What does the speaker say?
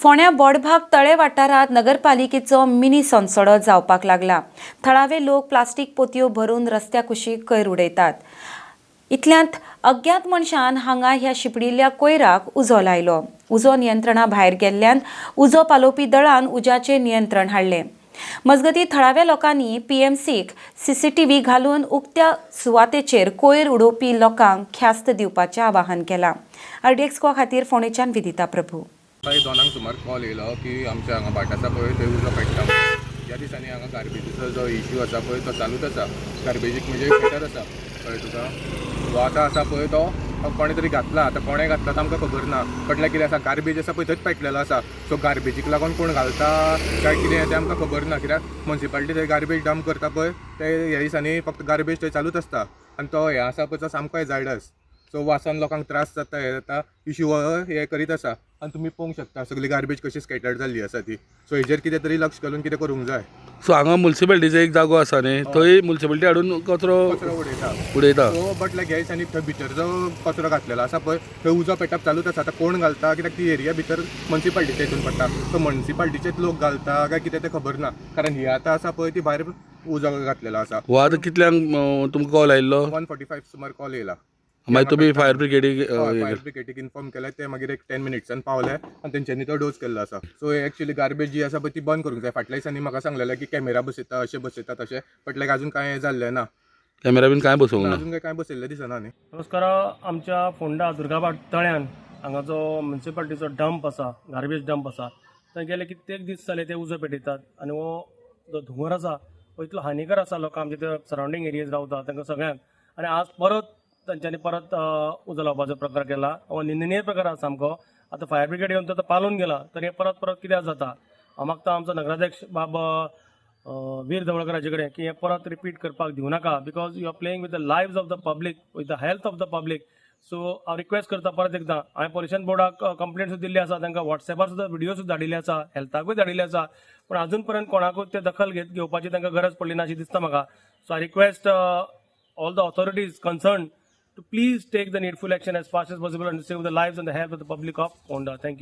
फोंड्या बोडभाग तळे वाठारांत नगरपालिकेचो मिनी सोनसडो जावपाक लागला. थळावे लोक प्लास्टीक पोतयो भरून रस्त्या कुशीक कोयर उडयतात. इतल्यांत अज्ञात मनशान हांगा ह्या शिंपडिल्ल्या कोयराक उजो लायलो. उजो नियंत्रणा भायर गेल्ल्यान उजो पालोवपी दळान उज्याचेर नियंत्रण हाडलें. मजगतीं, थळाव्या लोकांनी पीएमसीक सीसीटीव्ही घालून उक्त्या सुवातेचेर कोयर उडोवपी लोकांक ख्यास्त दिवपाचें आवाहन केलां. आरडीएक्स गोवा खातीर फोंडेच्यान विदिता प्रभू. सकाळी 2 कांक सुमार कॉल येयलो की आमच्या हांगा भाट आसा पळय, थंय उजो पेट्टा म्हणून. ह्या दिसांनी हांगा गार्बेजीचो जो इश्यू आसा पळय, तो चालूच आसा. गार्बेजीक म्हणजे गटर आसा, कळ्ळें तुका? तो आतां आसा पळय, तो कोणें तरी घातला. आतां कोणें घातला तो आमकां खबर ना. बट कितें आसा, गार्बेज आसा पळय, थंयच पेटलेलो आसा. सो गार्बेजीक लागून कोण घालता काय कितें तें आमकां खबर ना, कित्याक मुन्सिपालिटी थंय गार्बेज डंप करता पळय, ते ह्या दिसांनी फक्त गार्बेज थंय चालूच आसता आनी तो हें आसा पळय, तो सामको हॅजार्डस. सो वासान लोकांक त्रास जाता, हें जाता, इश्यू हे करीत आसा. आनी तुमी पळोवंक शकता, सगळी गार्बेज कशी स्कॅटर्ड जाल्ली आसा ती. सो हेजेर कितें तरी लक्ष घालून कितें करूंक जाय. सो हांगा मुन्सिपालिटीचो एक जागो आसा न्ही, थंय मुन्सिपालिटी हाडून कचरो कचरो उडयता. उडयता. सो बट लायक ह्या दिसांनी थंय भितर जो कचरो घातलेलो आसा पळय, थंय उजो पेटप चालूच आसा. आतां कोण घालता, कित्याक ती एरिया भितर मुन्सिपालिटीच्या हितून पडटा. सो मुन्सिपालिटीचेच लोक घालता काय कितें तें खबर ना, कारण ही आतां आसा पळय, ती भायर उजो घातलेलो आसा. हो आतां कितल्यांक तुमकां कॉल आयिल्लो? 1:45 सुमार कॉल येयला. मागीर तुमी फायर ब्रिगेडीक फायर ब्रिगेडीक इन्फॉर्म केलें. ते मागीर एक 10 मिनिट्सान पावले आनी तेंच्यांनी तो डोज केल्लो आसा. सो एक्चुअली गार्बेज जी आसा पळय, ती बंद करूंक जाय. फाटल्या दिसांनी म्हाका सांगलेलें की कॅमेरा बसयता, अशें बसयता, तशें, बट लायक अजून कांय जाल्लें ना. कॅमेरा बीन कांय बसोवंक ना. अजून काय बसयल्लें दिसना न्ही. नमस्कार. आमच्या फोंडा दुर्गाभाट तळ्यान हांगा जो म्युन्सिपाल्टीचो डंप आसा, गार्बेज डंप आसा, थंय गेले कित्येक दीस जाले ते उजो पेटयतात आनी हो जो धुंवर आसा हो इतलो हानिकर आसा लोकांक, आमच्या ते सरावंडींग एरियेज रावता तांकां सगळ्यांक. आनी आज परत तांच्यांनी परत उजो लावपाचो प्रकार केला. हो निंदनीय प्रकार आसा सामको. आतां फायर ब्रिगेड येवन तो पालोवन गेला, तर हें परत परत कित्याक जाता? हांव मागता आमचो नगराध्यक्ष बाब वीर ढवळकर हाजे कडेन की हें परत रिपीट करपाक दिवं नाका, because you are playing with the lives of the public, with the health of the public. So हांव रिक्वेस्ट करता परत एकदां. हांवें पोल्युशन बोर्डाक कंप्लेंट सुद्दां दिल्ली आसा, तांकां वॉट्सॅपार सुद्दां व्हिडियो सुद्दां धाडिल्ले आसा, हेल्थाकूय धाडिल्ले आसा, पूण अजून पर्यंत कोणाकूच ते दखल घेत घेवपाची तांकां गरज पडली ना अशी दिसता म्हाका. So I request all the authorities concerned to please take the needful action as fast as possible and save the lives and the health of the public of Ponda. Thank you.